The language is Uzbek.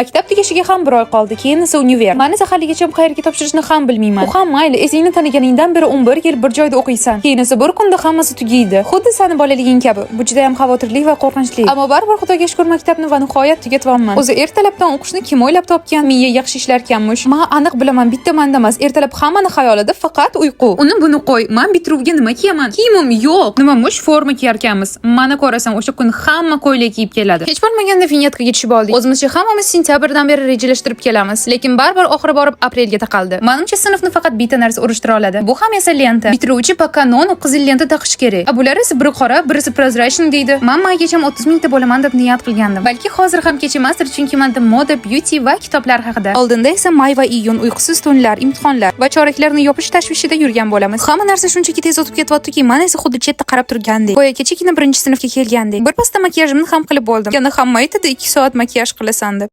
Maktab tugashiga ham bir oy qoldi, keyin esa univer. Man esa haligacha qayerga topshirishni ham bilmayman. U ham mayli, esingni taniganingdan beri 11 yil bir joyda o'qiysan. Keyin esa bir kunda hammasi tugaydi. Xuddi sani bolaliging kabi. Bu juda ham xavotirli va qo'rqinchli. Ammo baribir, Xudoga shukur, maktabni va nihoyat tugatyapman. O'zi ertalabdan o'qishni kim o'ylab topgan? Miya yaxshi ishlarkanmish. Man aniq bilaman, bitta manda emas. Ertalab hammani xayolida faqat uyqu. Uni buni qo'y. Man bitiruvga nima kiyaman? Kiyimim yo'q. Nima mush forma kiyarkanmiz? Mana ko'rasan, o'sha kun hamma ko'ylak kiyib keladi. Hech bo'lmaganda vinyetka tushib oldik. O'zimizcha hammamiz sentyabrdan beri rejalashtirib kelamiz, lekin baribir oxiri borib aprelga taqaldi. Manimcha, sinfni faqat bitta narsa urishtira oladi. Bu ham esa lenta. Bitiruvchi по канону qizil lenta taqish kerak. A bular esa biri qora, birisi прозрачный deydi. Man maygacha 30 mingta bo'laman deb niyat qilgandim. Balki hozir ham kech emasdir, chunki menda moda, beauty va kitoblar haqida. Oldinda esa may va iyun, uyqusiz tunlar, imtihonlar va choraklarni yopish tashvishida yurgan bo'lamiz. Hamma narsa shunchaki tez o'tib ketyaptiki, man esa xuddi chetda qarab turgandek. Go'yo kechagina birinchi sinfga kelgandek. Bir pasda makiyajimni ham qilib bo'ldim. Yana hamma aytadi, 2 soat makiyaj qilasan deb.